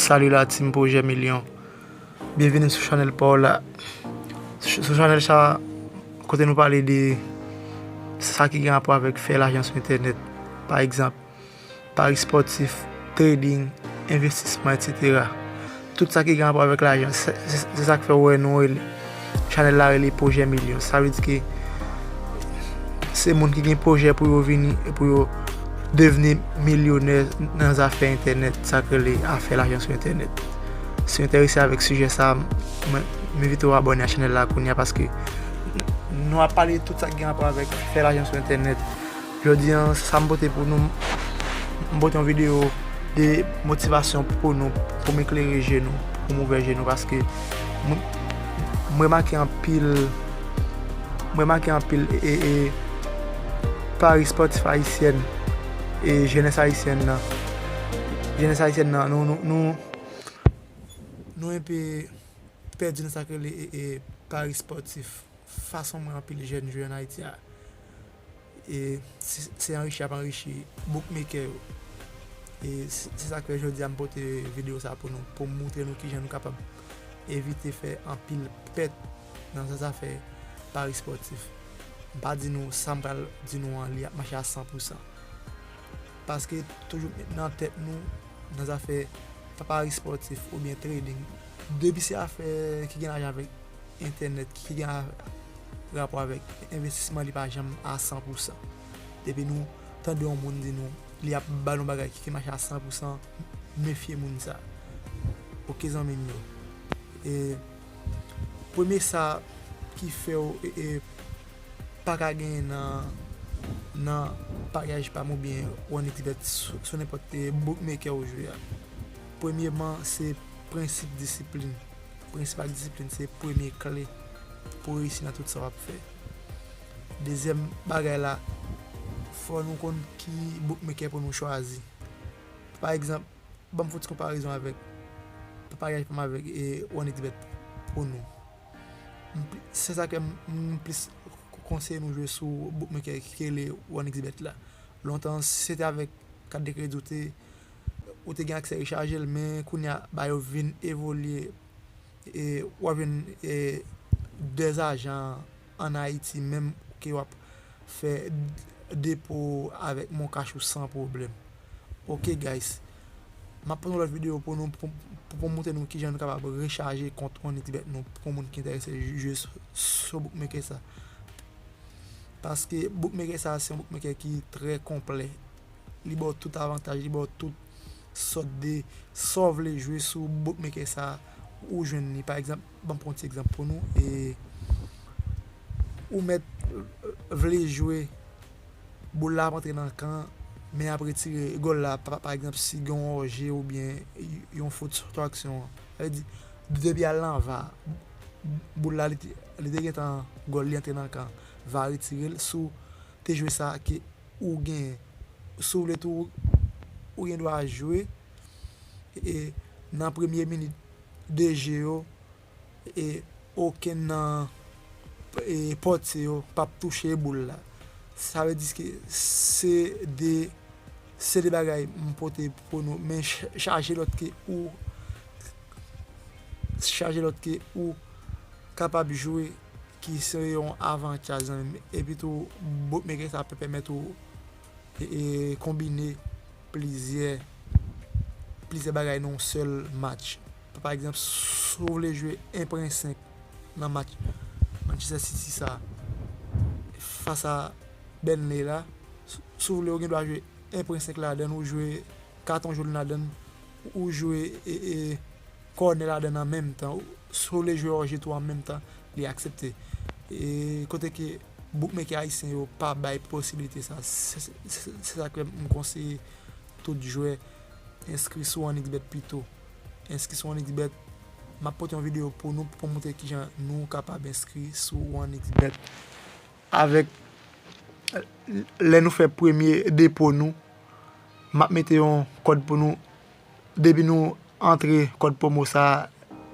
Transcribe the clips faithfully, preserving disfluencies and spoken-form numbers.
Salut la team Pwojè Milyon. Byenvini sou chanèl pa w la. Sou chanèl sa, kote nou pale de sa ki gen rapò avèk fè lajan sou entènèt. Pa egzanp, pari spòtif, trading, envestisman, etsetera. Tout sa ki gen rapò avèk lajan. Se, se, se sa k fè w wè nou rele chanèl la rele Pwojè Milyon. Sa vle di ke se moun ki gen pwojè pou yo vini, pou yo devni milyonè nan zafè entènèt, sa k rele afè lajan sou entènèt. Si w enterese avèk sijè sa, mwen, m envite w abòne a chanèl la kounye a paske n-, nou ap pale tout sa ki gen rapò avèk fè lajan sou entènèt. Jodi a, sa m pote pou nou, m pote yon videyo de motivasyon pou nou, pou m eklere je nou, pou m ouvè je nou, paske m, m remake anpil, m remake anpil e, e, e pari spòtif ayisyèn e jenès ayisyèn nan. Jenès ayisyèn nan, nou, nou, nou, nou enpe pèdi nan sa k rele e, e pari spòtif. Fason m wè anpil jèn jwe ann Ayiti a, e se, se anrichi y ap anrichi bookmaker yo. E se, se sa k fè jodi a m pote videyo sa pou nou, pou m montre nou kijan nou kapab evite fè anpil pèt nan zafè pari spòtif. M pa di nou sa m pral di nou an, li ap mache a san pou san. Paske toujou met nan tèt nou, nan zafè pari spòtif oubyen trading, depi se afè ki gen lajan avèk entènèt, ki gen a-, rapò avèk envestisman, li pa janm a san pou san. Depi nou tande yon moun di nou li ap ba nou bagay ki, ki mache a san pou san, mefye moun sa. Oke, zanmi m yo. E premye sa ki fè w, e, e, pa ka genyen nan, nan paryaj pa m oubyen OneXBet sou, sou nenpòt, e, bookmaker ou jwe a. Premyeman, se prensip disiplin. Prensip ak disiplin se premye kle pou reyisi nan tout sa w ap fè. Dezyèm bagay la, fò nou konn ki bookmaker pou nou chwazi. Pa egzanp, ban m fè yon ti konparezon avèk paryaj pa m avèk, e, OneXBet pou nou. M pli-, se sa k fè m, m plis konseye nou jwe sou bookmaker ki rele OneXBet la. Lontan, se te avèk kat de kredi ou te, ou te gen aksè rechaje l, men kounye a, bagay yo vin evolye, e w ap jwenn, e, dèzajan ann Ayiti menm ke w ap fè depo avèk MonCash ou san pwoblèm. Oke, guys. M ap pote yon lòt videyo pou nou, pou, pou, pou montre nou kijan nou kapab rechaje kont OneXBet nou pou moun ki enterese jwe sou, sou bookmaker sa. Paske bookmaker sa, se yon bookmaker ki trè konplè. Li ba w tout avantaj, li ba w tout sòt de sa w vle jwe sou bookmaker sa, ou jwenn li. Pa egzanp, ban m pran yon ti egzanp pou nou. E ou mèt vle jwe, boul la ap antre nan kan, men ap retire gòl la, pa, pa egzanp, si gen yon òje oubyen yon fot sou aksyon an. Sa vle di, depi al nan va, boul la, li te, li te gentan gòl, li antre nan kan, va retire l. Si w te jwe sa ke ou genyen, si w vle tou, ou gen dwa jwe, e nan premye minit de je yo, e okenn nan, e, pòtye yo p ap touche boul la. Sa vle di ke se de, se de bagay m pote pou nou, men ch-, chaje lòt ke ou, chaje lòt ke ou kapab jwe, ki se yon avantaj, zanmi m. Epi tou, bookmaker sa ap pèmèt ou, e, e, konbine plizyè, plizyè bagay nan yon sèl match. Pa egzanp, si w vle jwe en pwen senk nan match Manchester City sa, fas a Burnley la, si, si w vle, ou gen dwa jwe en pwen senk ladan l, ou jwe katon jòn ladan l, ou jwe, e, e, kònè ladan l an menm tan. Si w vle jwe òje tou an menm tan, li aksepte. E kote ke bookmaker ayisyen yo pa bay posiblite sa. Se, se, se, se sa k fè m konseye tout jwè enskri sou OneXBet pito. Enskri sou OneXBet. M ap pote yon videyo pou nou, pou montre kijan nou kapab enskri sou OneXBet. Avèk, lè nou fè premye depo nou, m ap mete yon kòd pou nou. Depi nou antre kòd pwomo sa a,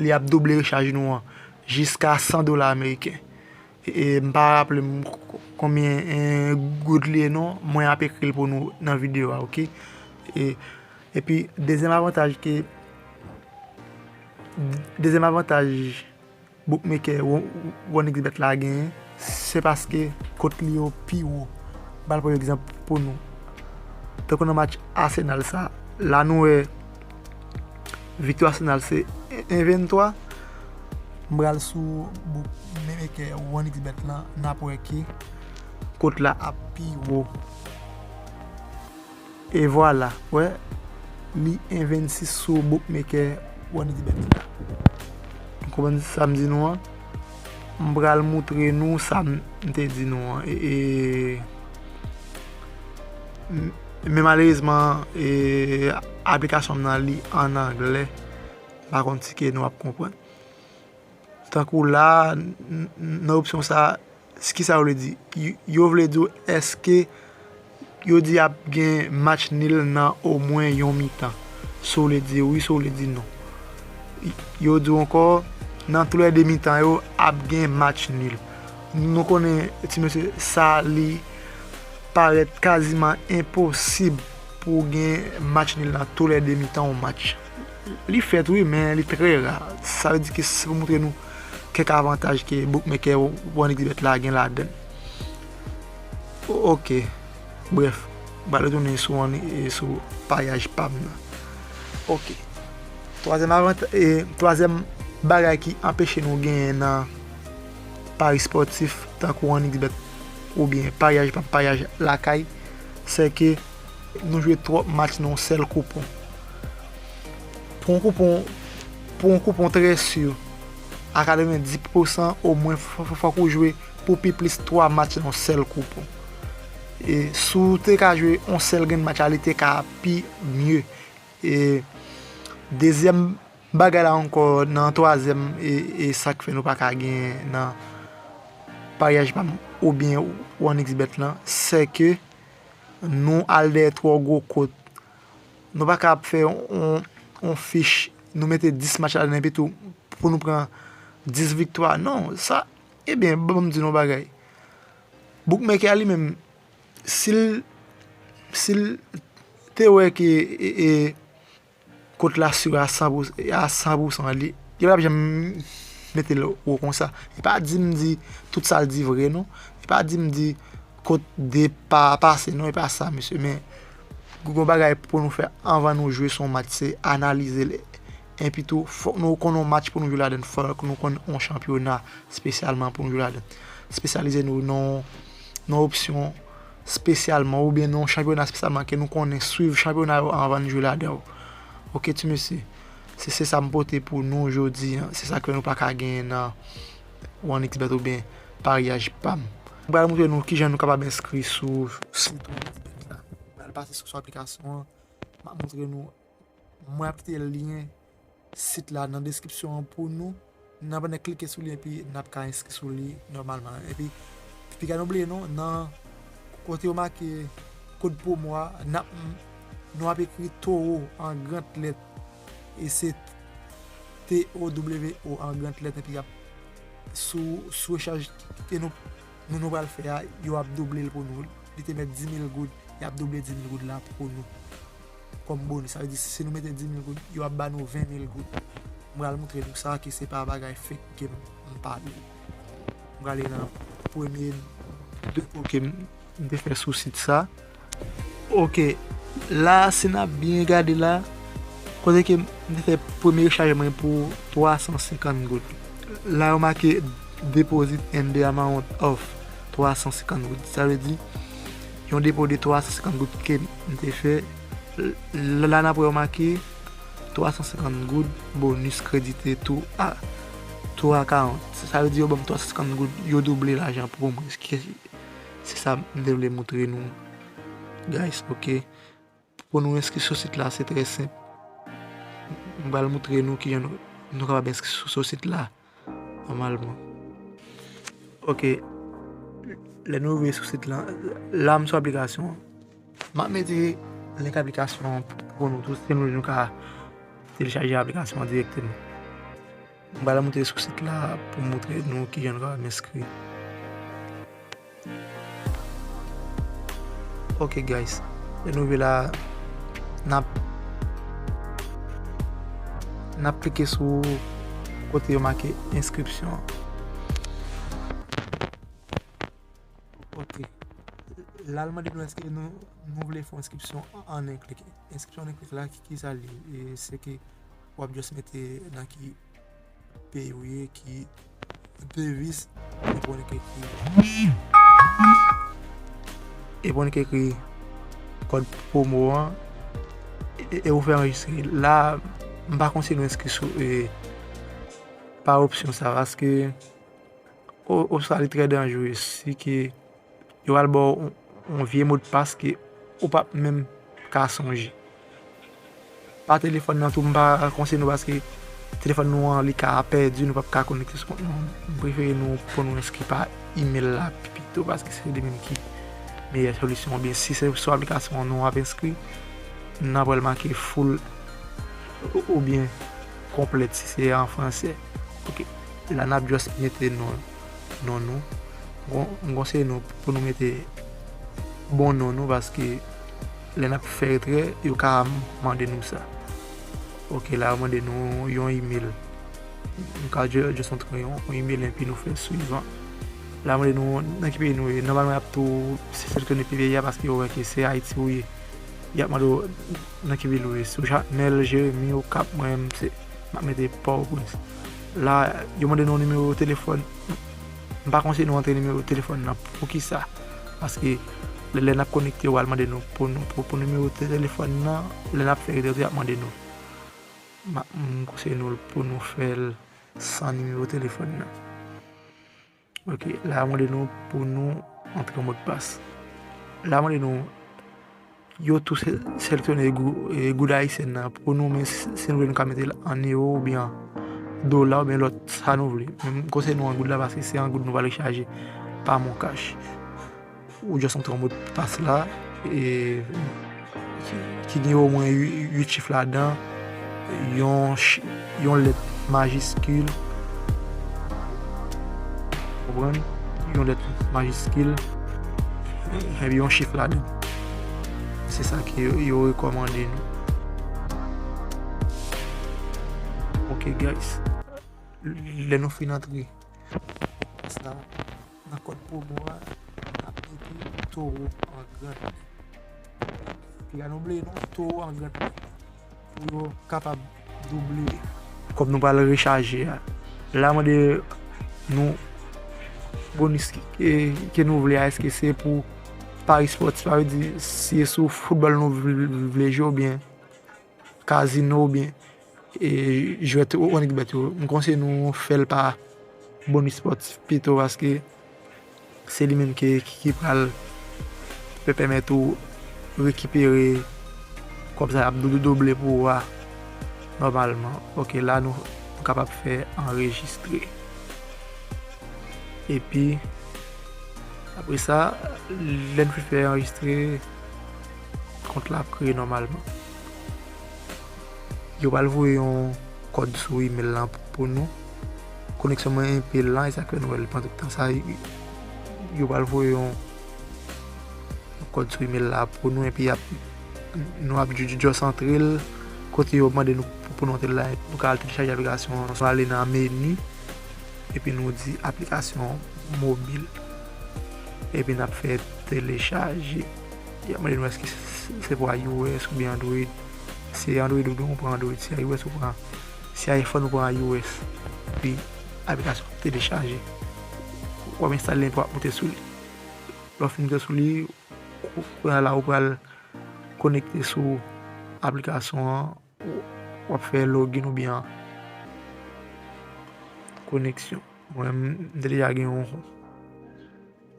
li ap double rechaj nou an jiska san dola ameriken. E, e, m pa raple m k-, k-, konbyen, e, goud li ye non, mwen ap ekri l pou nou nan videyo a, oke? E, epi, dezyèm avantaj ke Dezyèm avantaj bookmaker One X Bet la genyen, se paske kot li yo pi wo. M pral pran yon egzanp pou nou. Tankou nan match Arsenal sa, la nou wè viktwa Arsenal se en venntwa. M pral sou bookmaker One X Bet lan, n ap wè ke kot la ap pi wo. E vwala, wè, li en vennsis sou bookmaker One X Bet la. Nou konprann sa m di nou an? M pral moutre nou sa m te di nou an. E, e, men malerezman, e, aplikasyon m nan li an anglè. M pa konn si ke nou ap konprann. Tankou la, nan opsyon sa, kisa yo vle di? Yo vle di w èske yo di ap gen match nil nan omwen yon mitan. Si w vle di wi, si w vle di non. Yo di w ankò, nan toulède mitan yo ap gen match nil. Nou konnen, ti mesye, sa li parèt kaziman enposib pou w gen match nil nan toulède mitan yon match. Li fèt wi, men li trè ra. Sa vle di ke se pou moutre nou kèk avantaj ke bookmaker One X Bet la gen ladan l. Oke. Brèf, m pral retounen sou, sou paryaj pa m nan. Oke. Twazyèm avanta-, e, twazyèm bagay ki anpeche nou genyen nan pari spòtif tankou One X Bet oubyen paryaj pa m, paryaj lakay, se ke nou jwe twòp match nan yon sèl koupon. Pou yon koupon, pou yon koupon trè si, a katrevenndis pousan omwen fò, fò, fòk ou jwe pou pi plis twa match nan yon sèl koupon. E si w te ka jwe yon sèl grenn match la, li te ka pi mye. E dezyèm bagay la ankò nan twazyèm, e, e sa k fè nou pa ka gen nan paryaj pa m oubyen One X Bet lan, se ke nou al dèyè twò gwo kot. Nou pa ka ap fè yon, yon fich, nou mete dis match ladan epi tou pou nou pran dis viktwa. Non, sa, ebyen, ban m di nou yon bagay. Bookmaker a li menm, si l, si l te wè ke, e, e, kot la si a san pou, a san pou san, li, li p ap janm mete l wo konsa. E pa di m di tout sa l di vre, non. E pa di m di kot de pa pase, non, e pa sa, mesye. Men, gon bagay pou nou fè anvan nou jwe sou yon match, se analize l. Epi tou, fòk nou konn yon match pou nou jwe ladan l, fòk nou konn yon chanpyona espesyalman pou nou jwe ladan l. Espesyalize nou nan, nan opsyon espesyalman, oubyen nan yon chanpyona espesyalman ke nou konnen, swiv chanpyona yo anvan n jwe ladan yo. Oke, ti mesye, se, se sa m pote pou nou jodi an. Se sa k fè nou pa ka genyen nan One X Bet oubyen paryaj pa m. M pral montre nou kijan nou kapab enskri sou sit One X Bet la. M pral pase sou, sou aplikasyon an. M ap montre nou, mwen ap kite lyen sit la nan deskripsyon an pou nou. N ap annik klike sou li epi n ap ka enskri sou li nòmalman. Epi, piga nou bliye non, nan kote yo make kòd pwomo a, n ap, nou ap ekri Toro an gran lèt. E se T O W O an gran lèt epi y ap sou, sou echaj ke nou, nou, nou pral fè a, yo ap double l pou nou. Li te mèt dis mil goud, y ap double dis mil goud la pou nou kòm bonis. Sa vle di, si nou mete dis mil goud, yo ap ba nou ven mil goud. M pral montre nou sa, ke se pa bagay fake ke m, m pale. M prale nan premye depo ke m, m te fè sou sit sa. Oke, la, si n ap byen gade la, kote ke m te fè premye rechaj mwen pou twa san senkant goud. La, yo make deposit in the amount of twa san senkant goud. Sa vle di, yon depo de twa san senkant goud ke m te fè. L-, la, n ap wè yo make twa san senkant goud bonis kredite tou a, tou a karant. Sa vle di, yo ban m twa san senkant goud, yo double lajan pou mwen. Se sa m te vle montre nou, guys, oke? Pou nou enskri sou sit la, se trè senp. M pral montre nou kijan nou, nou kapab enskri sou, sou sit la, nòmalman. Oke, lè nou rive sou sit la, la m sou aplikasyon an. M ap mete link aplikasyon an pou nou tou, si nou, nou ka telechaje aplikasyon an dirèkteman. M pral monte sou sit la pou montre nou kijan nou kapab enskri. Ok, guys. Lè nou rive la, n ap, n ap klike sou kote yo make enskripsyon an. Ok. La, l mande nou èske nou, nou vle fè enskripsyon an en klik. Enskripsyon an en klik la, ki, ki sa l ye? E se ke w ap just mete nan ki peyi w ye, ki deviz, epi w annik ekri, epi w annik ekri kòd pwomo an, e, e ou fè anrejistre. La, m pa konseye nou enskri sou, e, pa opsyon sa, paske o-, opsyon sa li trè danjere. Si ke yo al ba w yon, yon vye modpas ke ou p ap menm ka sonje. Pa telefòn nan tou, m pa konseye nou paske telefòn nou an, li ka pèdi, nou p ap ka konekte sou kont nou. M prefere nou pou nou enskri pa imèl la pito paske se li menm ki meyè solisyon. Oubyen si se sou aplikasyon an nou ap enskri, nan pral make full oubyen konplèt si se an fransè. Ok. La n ap just mete non, non nou. Bon, m konseye nou pou nou mete bon non nou paske lè n ap fè retrè, yo ka mande nou sa. Ok, la yo mande nou yon imèl. Nou ka ju-, just antre yon, yon imèl epi nou fè swivan. La yo mande nou nan ki peyi nou ye. Nòmalman, y ap tou seleksyone peyi a paske yo wè ke se Ayiti ou ye. Y ap mande w nan ki vil ou ye. Si w Jakmèl, Jeremi, Okap, mwen menm se, m ap mete Pòtoprens. La, yo mande nou nimewo telefòn. M pa konseye nou antre nimewo telefòn nan. Poukisa? Paske lè, lè n ap konekte, yo pral mande nou pou nou, pou, pou nimewo te-, telefòn nan. Lè n ap fè retrè, y ap mande nou. M, m konseye nou pou nou fè l san nimewo telefòn nan. Ok, la yo mande nou pou nou antre modpas. La yo mande nou, yo tou se-, seleksyone gou-, e, goud ayisyen nan pou nou, men si, si nou vle nou ka mete l an ewo oubyen an dola oubyen lòt sa nou vle. Men m konseye nou an goud la paske se an goud nou pral rechaje pa MonCash. Ou just antre yon modpas la, e, ki, ki gen omwen uit chif ladan, yon ch-, yon lèt majiskil, konprann? Yon lèt majiskil, epi yon chif ladan. Se sa ke yo, yo rekòmande nou. Ok, guys. Lè nou fin antre, sa, nan kòd pwomo a, n ap mete Toro an gran lèt. Piga nou bliye non, Toro an gran lèt. Pou yo kapab double kòb nou pral rechaje a. La mande nou bonis ke, ke, ke nou vle a, èske se pou pari spòtif, sa vle di si se sou foutbòl nou vle, vle jwe oubyen kazino oubyen, e, jwèt OneXBet yo. M konseye nou fè l pa bonis spòtif pito paske se li menm ki, ki, ki pral pe-, pèmèt ou rekipere kòb sa y ap dou-, dou-, double pou ou a nòmalman. Ok, la nou, nou kapab fè anrejistre. Epi, apre sa, lè n fin fè anrejistre, kont la ap kreye nòmalman. Yo pral voye yon kòd sou imèl lan pou nou. Koneksyon mwen enpe lan, e sa k fè nou wè l pran tout tan sa. Yo pral voye yon, yon kòd sou imèl la pou nou, epi y ap, nou ap ju-, ju-, just antre l. Kote yo mande nou pou, pou nou antre l la, nou ka al telechaje aplikasyon an, nou ale nan meni, epi nou di aplikasyon mobil. Epi n ap fè telechaje. Y ap mande nou èske se, se pou iOS oubyen Android. Si se Android ou gen, ou pran Android. Si iOS ou pran, si iPhone ou pran iOS. Epi aplikasyon telechaje. W ap enstale l epi w ap moute sou li. Lè w fin moute sou li, kou-, kounye a la ou pral konekte sou aplikasyon an, w ap fè login oubyen koneksyon. Mwen menm, m te deja gen yon,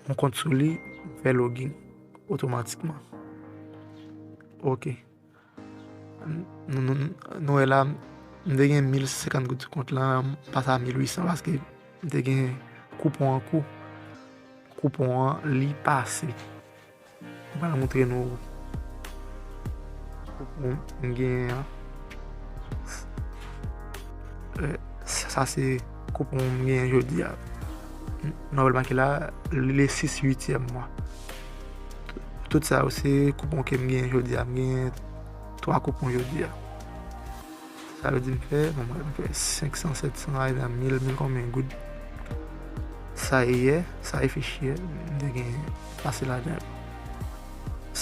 yon kont sou li, m fè login otomatikman. Ok. Nou, nou, nou wè la, m te gen mil senkant goud sou kont lan, m pase a mil uit san paske m te gen koupon an kou. Koupon an, li pase. M pral montre nou koupon m genyen an. Eh, sa, sa se koupon m genyen jodi a. Nòmalman ke la, li le sis uityèm mwa. Tout sa yo se koupon ke m genyen jodi a. M genyen twa koupon jodi a. Sa vle di m fè, bon, mwen fè senk san, sèt san, ay nan mil, mil konbyen goud. Sa e yè, sa e fichye, m te gen pase ladan yo.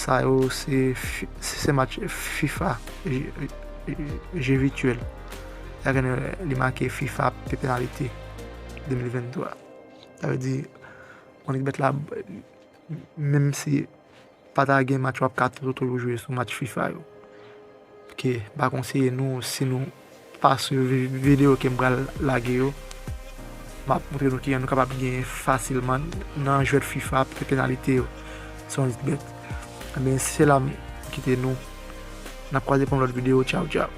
Sa yo se, fi- se se match FIFA, je, je, je vityèl. Sa gen li make FIFA pe penalite de mil venntwa. Sa vle di, Mwen ki bèt la, menm si pa ta gen match, w ap ka tou toujou jwe sou match FIFA yo. Ke m pa konseye nou, si nou pa swiv vi- videyo ke m pral lage yo, m ap montre nou kijan nou kapab gen fasilman nan jwèt FIFA pou penalite yo. Se yon lit bèt. Ebyen, se la m kite nou. N ap kwaze pou yon lòt videyo. Tchaw, tchaw.